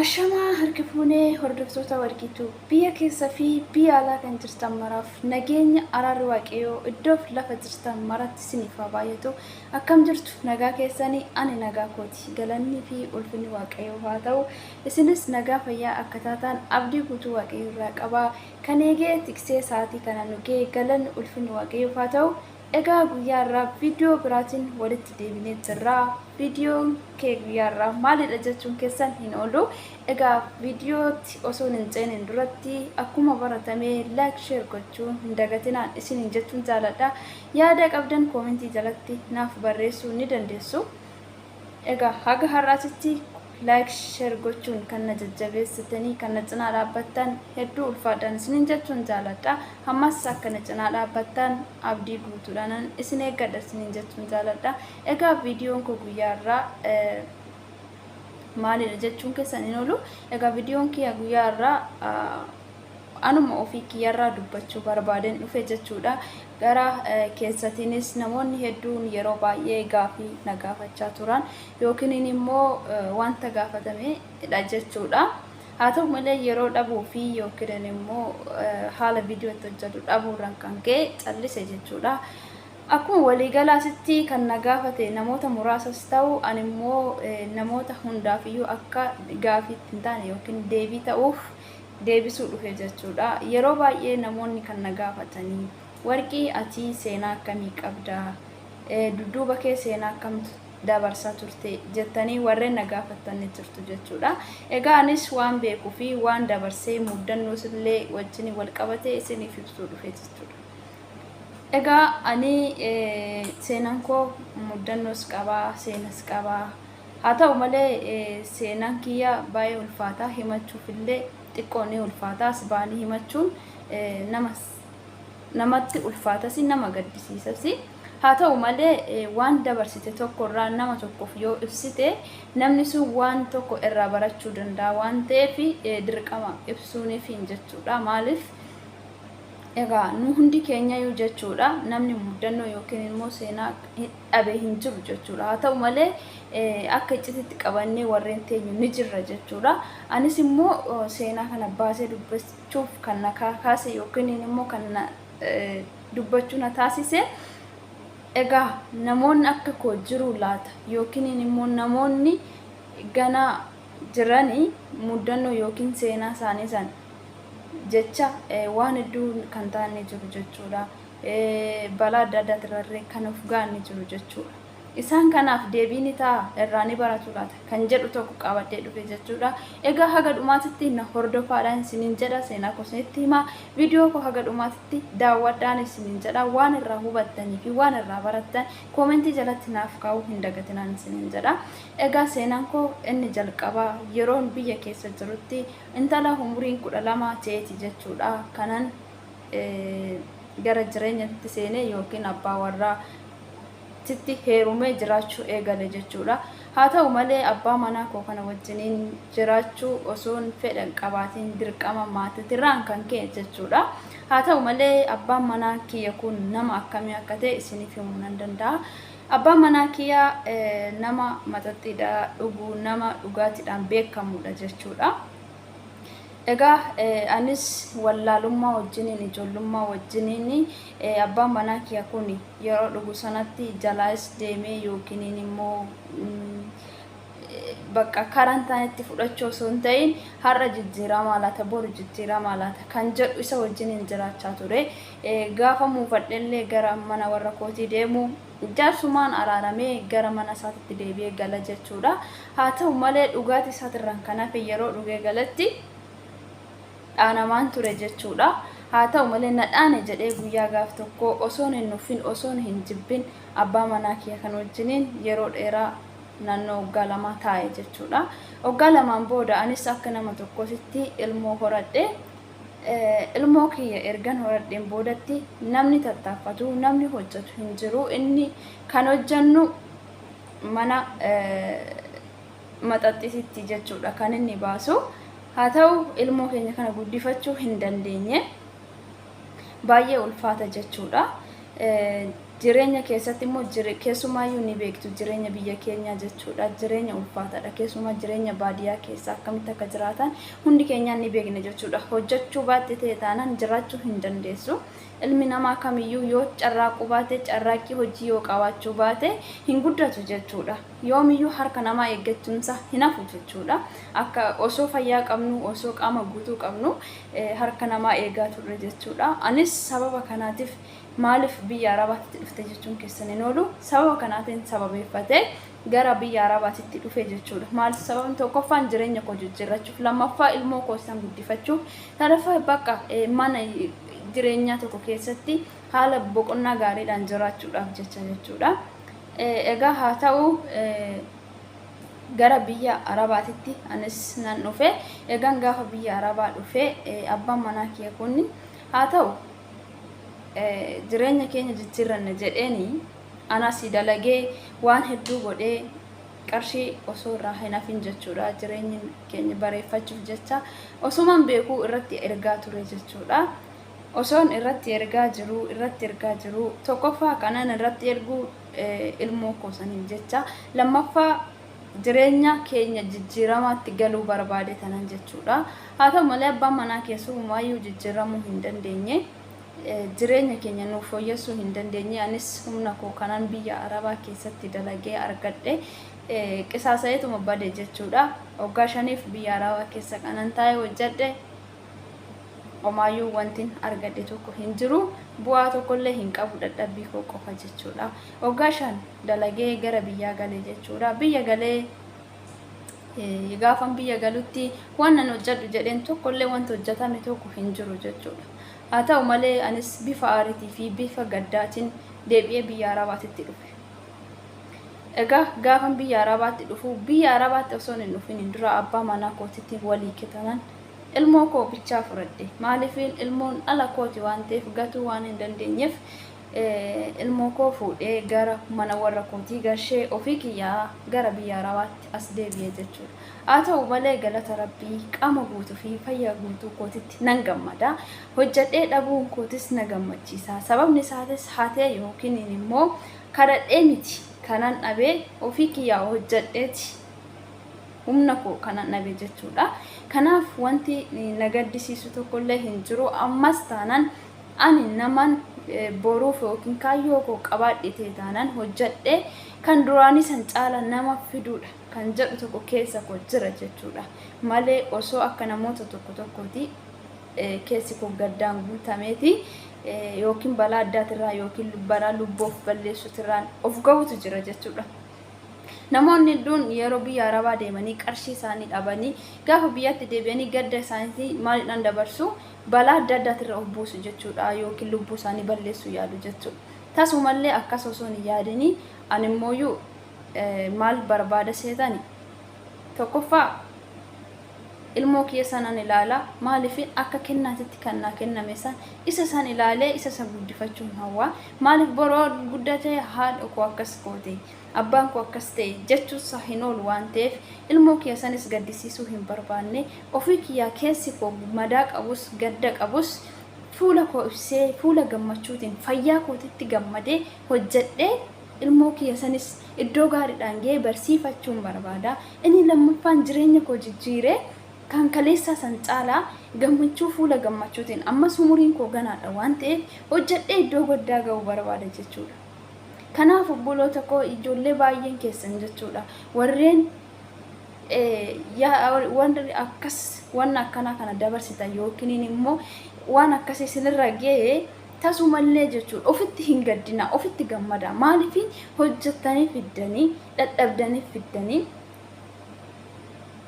Ashamaa harka fuunee hordoftoota Warqiituu biyya keessa fi biyya alaa kan jirtan maraaf nageenya araarri Waaqayyoo iddoof lafa jirtan maratti isiniif haa baay'atu. Akkam jirtu nagaa keessanii ani nagaa kooti galanni fi ulfinni Waaqayyoof haa ta'u. Isinis nagaa fayyaa akka taataan abdii guutuu Waaqayyo irraa qaba. Kan eegee tiksee sa'aatii kana nu ga'e galanni ulfinni Waaqayyoof haa ta'u. Egaa guyyaa har'aa viidiyoo biraatiin walitti deebinee jirra. Viidiyoon kee guyyaa har'aa maalidha jechuun keessan hin oolu. Egaa viidiyootti osoo hin ceeniin duratti akkuma baratame like share gochuu hin dagatinaan isiniin jechuun jaaladha. Yaada qabdan koomentii jalatti naaf barreessuu ni dandeessu. Egaa haga har'aatitti like share gochuun kan na jajjabeessitanii kan na cinaa dhaabbattan hedduu ulfaadhaan isiniin jechuun jaaladha. Ammas akka na cinaa dhaabbattan abdii guutuudhaanan isin eeggadha isiniin jechuun jaaladha. Egaa viidiyoon koo guyyaa irraa maalidha jechuun keessan hin oolu. Egaa viidiyoon kiyya guyyaa irraa anuma ofii kiyyarraa dubbachuu barbaadeen dhufe jechuudha. Gara keessatiinis namoonni hedduun yeroo baay'ee gaafii na gaafachaa turan yookiin immoo wanta gaafatamedha jechuudha. Haa ta'u malee yeroo dhabuu fi yookiin immoo haala viidiyoo itti hojjetu dhabuurraan kan ka'e callise jechuudha. Akkuma waliigalaasitti kan na gaafate namoota muraasas ta'u ani immoo namoota hundaafiyyuu akka gaafiitti hin taane yookiin deebii ta'uuf deebisuu dhufe jechuudha. Yeroo baay'ee namoonni kan na gaafatanii Warqii ati seenaa akkamii qabda? Dudduuba kee seenaa akkamtu dabarsaa turte? Jettanii warreen na gaafattan ni jirtu jechuudha. Egaa anis waan beekuu fi waan dabarsee muddannoos illee wajjin wal qabatee isiniif ibsuu dhufe jechuudha. Egaa ani seenaan koo muddannoos qabaa, seenas qabaa. Haa ta'u malee seenaan kiyya baay'ee ulfaata himachuuf illee xiqqoo ni ulfaata as ba'anii himachuun nama namatti ulfaatas nama gaddisiisas. Haa ta'u malee waan dabarsite tokko irraa nama tokkoof yoo ibsite namni sun waan tokko irraa barachuu danda'a waan ta'eef dirqama ibsuuniif hin jechuudha. Maaliif egaa nu hundi keenyayyuu jechuudha namni muddannoo yookiin immoo seenaa dhabe hin jiru jechuudha. Haa ta'u malee akka iccititti qabannee warreen teenyu ni jirra jechuudha. Anis immoo seenaa kana baasee dubbachuuf kan na kaase yookiin immoo kan na dubbachuu na taasise egaa namoonni akka koo jiru laata yookiin immoo namoonni ganaa jirani muddannoo yookiin seenaa isaanii san jecha waan hedduu kan ta'an ni jiru jechuudha. Balaa adda addaatirrallee kan of ga'an ni jiru jechuudha. Isaan kanaaf deebii ni ta'a irraa ni baratu laata kan jedhu tokko qabadhee dhufe jechuudha. Egaa haga dhumaatitti na hordofaadhaan isiniin jedha seenaa koo isinitti hima. Viidiyoo koo haga dhumaatitti daawwadhaan isiniin jedha waan irraa hubattanii fi waan irraa barattan koomentii jalatti naaf kaa'uu hin dagatinaan isiniin jedha. Egaa seenaan koo inni jalqabaa yeroon biyya keessa jirutti intala umuriin 12 ta'eeti jechuudha. Kanan gara jireenyatti seenee yookiin abbaa warraa titti heerumee jiraachuu eegale jechuudha. Haa ta'u malee abbaa manaa koo kana wajjiniin jiraachuu osoon fedha hin qabaatiin dirqama maatitirraan kan ka'e jechuudha. Haa ta'u malee abbaan manaa kiyya kun nama akkamii akka ta'e isiniif himuu nan danda'a. Abbaan manaa kiyya nama maxaxxiidha dhugu, nama dhugaatiidhaan beekamudha jechuudha. Egaa anis wallaalummaa wajjiniin ijoollummaa wajjiniin abbaan manaa kiyya kun yeroo dhugu sanatti jalaayis deemee yookiin immoo bakka karaa hin taanetti fudhachuu osoo hin ta'in har'a jijjiiramaa laata boru jijjiiramaa laata kan jedhu isa wajjiniin jiraachaa ture. Gaafa muufadhellee gara mana warra kootii deemu Jaarsumaan araaramee gara mana isaatitti deebi'ee gala jechuudha. Haa ta'u malee dhugaatii isaatirraan kan hafe yeroo dhugee galetti dhaanamaan ture jechuudha. Haa ta'u malee na dhaane jedhee guyyaa gaaf tokko osoon hin nuffin osoon hin jibbin abbaa manaa kiyya kan wajjiniin yeroo dheeraa naannoo waggaa lamaa taa'e jechuudha. Waggaa lamaan booda anis akka nama tokkootitti ilmoo horadhe. Ilmoo kiyya ergan horadheen boodatti namni tattaaffatu, namni hojjetu hin jiru. Inni kan hojjennu mana maxaxxisitti jechuudha kan inni baasu. Haa ta'u ilmoo keenya kana guddifachuu hin dandeenye. Baay'ee ulfaata jechuudha. Jireenya keessatti immoo keessumaayyuu ni beektu jireenya biyya keenyaa jechuudha. Jireenya ulfaataadha. Keessumaa jireenya baadiyyaa keessa akkamitti akka jiraatan hundi keenyaa ni beekna jechuudha. Hojjechuu baatte ta'e taanaan jiraachuu hin dandeessu. Ilmi namaa kamiyyuu yoo carraaquu baate, carraaqqii hojii yoo qabaachuu baate hin guddatu jechuudha. Yoomiyyuu harka namaa eeggachuunsa hin hafu jechuudha. Akka osoo fayyaa qabnu, osoo qaama guutuu qabnu harka namaa eegaa turre jechuudha. Anis sababa kanaatiif maaliif biyya Arabaatitti dhufte jechuun keessan hin oolu. Sababa kanaatiin sababeeffatee gara biyya Arabaatitti dhufe jechuudha. Maal sababni? Tokkoffaan jireenya koo jijjiirrachuuf, lammaffaa ilmoo koo isaan guddifachuuf, sadaffaa bakka mana jireenyaa tokko keessatti haala boqonnaa gaariidhaan jiraachuudhaaf jecha jechuudha. Egaa haa ta'u, gara biyya Arabaatitti anis nan dhufe. Egaan gaafa biyya Arabaa dhufe, abbaan manaa kiyya kun haa ta'u jireenya keenya jijjiirranne jedheeni anas dalagee waan hedduu godhee qarshii osoo irraa hin hafin jechuudha. Jireenya keenya bareeffachuuf jecha osuman beekuu irratti ergaa ture jechuudha. Osoon irratti ergaa jiru, irratti ergaa jiru, tokkoffaa kanan irratti erguu ilmoo koo saniif jecha, lammaffaa jireenya keenya jijjiiramaatti galuu barbaade tanan jechuudha. Haa ta'u malee, abbaan manaa keessumaayyuu jijjiiramuu hin dandeenye. Jireenya keenya nuuf fooyyessuu hin dandeenye. Anis humna koo kanan biyya Arabaa keessatti dalagee argadhe qisaasa'eetuma bade jechuudha. Waggaa 5f biyya Arabaa keessa kanan taa'ee hojjedhe homaayyuu wantin argadhe tokko hin jiru. Bu'aa tokkollee hin qabu, dadhabbii koo qofa jechuudha. Waggaa 5 dalagee gara biyyaa gale jechuudha. Biyya galee gaafan biyya galutti waan nan hojjedhu jedheen tokkollee wanti hojjetame tokko hin jiru jechuudha. Haa ta'u malee, anis bifa aariitii fi bifa gaddaatiin deebi'ee biyya Arabaatitti dhufe. Egaa gaafan biyya Arabaatti dhufu, biyya Arabaatti osoo hin dhufin dura abbaa manaa kootitti walii ketanan ilmoo koo bichaa fudhadhe. Maaliif? Ilmoon dhala kooti waan ta'eef gatuu waan hin dandeenyeef ilmoo koo fuudhee gara mana warra kootii gashee ofii kiyyaa gara biyya Arabaatti as deebi'e jechuudha. Haa ta'u malee, galata Rabbii, qaama guutuu fi fayyaa guutuu kootitti nan gammada. Hojjedhee dhabuun kootis na gammachiisa. Sababni isaatis hatee yookiin immoo kadhadhee miti kanan dhabee, ofii kiyyaa hojjedheeti humna koo kanan dhabe jechuudha. Kanaaf wanti na gaddisiisu tokkollee hin jiru. Ammas taanaan ani naman boruuf yookiin kaayyoo koo qabaadhe ta'e taanaan hojjedhee kan duraanii san caala nama fiduudha kan jedhu tokko keessa koo jira jechuudha. Malee osoo akka namoota tokko tokkooti keessi koo gaddaan guutameeti yookiin balaa addaatirraa yookiin balaa lubboof balleessuutirraan of gahutu jira jechuudha. Namoonni hedduun yeroo biyya Arabaa deemanii qarshii isaanii dhabanii gaafa biyyatti deebi'anii gadda isaanii maaliidhaan dabarsu? Balaa adda addaatirra of buusu jechuudha, yookiin lubbuu isaanii balleessuu yaadu jechuudha. Tasumallee akkas osoo hin yaadinii ani immooyyuu maal barbaada seetani? Tokkoffaa ilmoo kiyya sanan ilaala. Maaliif? Akka kennaatitti kan naa kenname san isa san ilaalee isa san guddifachuun hawwa. Maaliif? Boroo guddatee haadha koo akkas goote, abbaan koo akkas ta'e jechuunsaa hin oolu waan ta'eef ilmoo kiyya sanis gaddisiisuu hin barbaanne. Ofii kiyyaa keessi koo madaa qabus, gadda qabus, fuula koo ibsee fuula gammachuutiin fayyaa kootitti gammadee hojjedhee ilmoo kiyya sanis iddoo gaariidhaan ga'ee barsiifachuun barbaada. Inni lammaffaan jireenya koo jijjiiree kan kaleessaa san caalaa gammachuu fuula gammachuutiin ammas umuriin koo ganaadha waan ta'eef hojjedhee iddoo guddaa ga'uu barbaada jechuudha. Kanaaf obboloota koo, ijoollee baay'een keessan jechuudha, warreen warri akkas waan akkanaa kana dabarsitan yookiin immoo waan akkasii isinirra ga'e, tasumallee jechuudha ofitti hin gaddina, ofitti gammada. Maaliif? Hojjettanii fiddanii, dadhabdanii fiddanii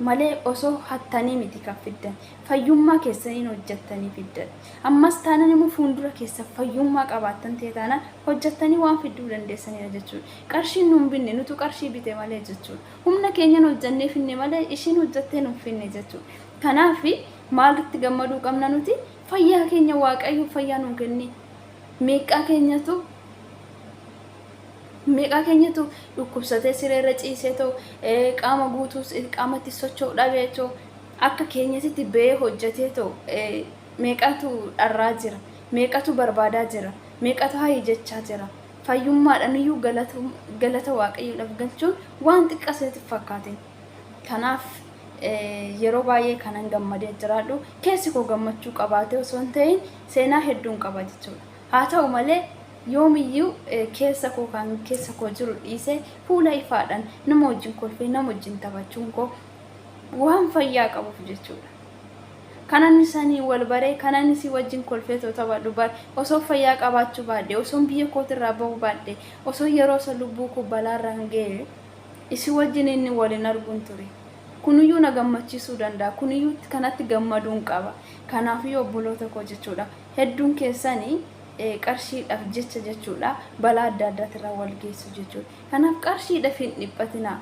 malee osoo hattanii miti kan fiddan. Fayyummaa keessaniin hojjettanii fiddan. Ammas taanaan immoo fuuldura keessa fayyummaa qabaattan ta'e taanaan hojjettanii waan fidduu dandeessanidha jechuudha. Qarshiin nuun binne, nutu qarshii bite malee jechuudha. Humna keenyan hojjannee finne malee ishiin hojjettee nuun finne jechuudha. Kanaaf maalitti gammaduu qabna nuti? Fayyaa keenya, Waaqayyo fayyaa nuu kenne. Meeqaa keenyatu dhukkubsatee sireerra ciisee ta'u, qaama guutuu qaamatti socho'u dhabee ta'u, akka keenyatitti ba'ee hojjetee ta'u meeqatu dharraa jira, meeqatu barbaadaa jira, meeqatu hayi jechaa jira. Fayyummaadhaan iyyuu galata Waaqayyoodhaaf galchuun waan xiqqaa isinitti hin fakkaatin. Kanaaf yeroo baay'ee kanan gammadee jiraadhu keessi koo gammachuu qabaatee osoo hin ta'in seenaa hedduun qaba jechuudha. Haa ta'u malee yoomiyyuu keessa koo kan keessa koo jiru dhiisee fuula ifaadhaan nama wajjin kolfee nama wajjin taphachuun koo waan fayyaa qabuuf jechuudha. Kanan isanii wal baree kanan isii wajjin kolfee too taphadhu bar osoo fayyaa qabaachuu baadhe, osoo biyya kootirraa bahuu baadhe, osoo yeroo isa lubbuu koo balaarraan ga'e isii wajjin inni waliin arguun ture. Kuniyyuu na gammachiisuu danda'a. Kuniyyuu kanatti gammaduun qaba. Kanaafiyyuu obboloota koo jechuudha. Hedduun keessanii qarshiidhaaf jecha jechuudha balaa adda addaatirraa wal geessu jechuudha. Kanaaf qarshiidhaaf hin dhiphatinaa.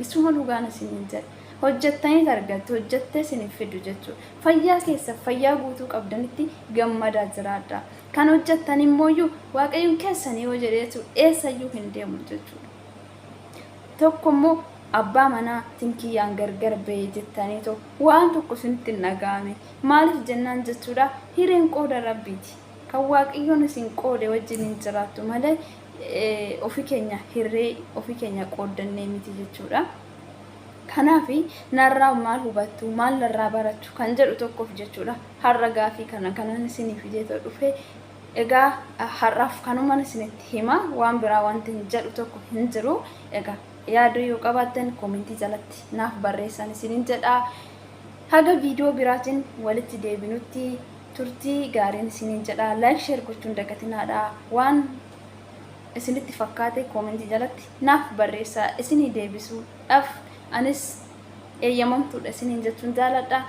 Isuma dhugaan isiniin jedha. Hojjettaniit argattu, hojjettee isiniif fidu jechuudha. Fayyaa keessa fayyaa guutuu qabdanitti gammadaa jiraadha. Kan hojjettan immooyyuu Waaqayyoon keessanii yoo jedheetu eessayyuu hin deemu jechuudha. Tokko immoo abbaa manaa tinkiyyaan gargar ba'e jettaniitoo waan tokko isinitti hin dhaga'ame. Maaliif jennaan jechuudha hireen qooda Rabbiiti. Kan Waaqayyoon isin qoode wajjin hin jiraattu malee ofii keenya hirree ofii keenya qooddannee miti jechuudha. Kanaaf narraa maal hubattu, maal narraa barattu kan jedhu tokkoof jechuudha. Har'a gaafii kana kanan isinii fideetoo dhufe. Egaa har'aaf kanuman isinitti hima, waan biraa wanti hin jedhu tokko hin jiru. Egaa yaaduu yoo qabaattan koomentii jalatti naaf barreessan isinin jedha. Haga viidiyoo biraatiin walitti deebinutti turtii gaariin isinin jedha. Like, share gochuun dagatinaadha. Waan isinitti fakkaate koomentii jalatti naaf barreessaa, isinii deebisuudhaaf anis eeyyamamtuudha isiniin jechuun jaaladha.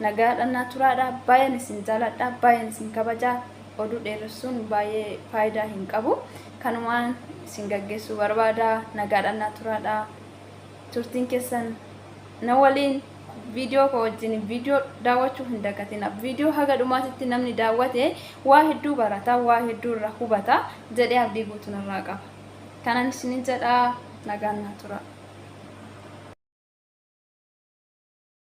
Nagaadhaan naa turaadha. Baay'een isin jaaladha. Baay'een isin kabajaa. Oduu dheeressuun baay'ee faayidaa hin qabu. Kanumaan isin gaggeessuu barbaada. Nagaadhaan naa turaadha. Turtiin keessan na waliin viidiyoo koo wajjin viidiyoo daawwachuu hin dagatina. Viidiyoo haga dhumaatitti namni daawwate waa hedduu barata, waa hedduu irraa hubata jedhee abdii guutuun irraa qaba. Kanan isinin jedha, nagaan naa tura.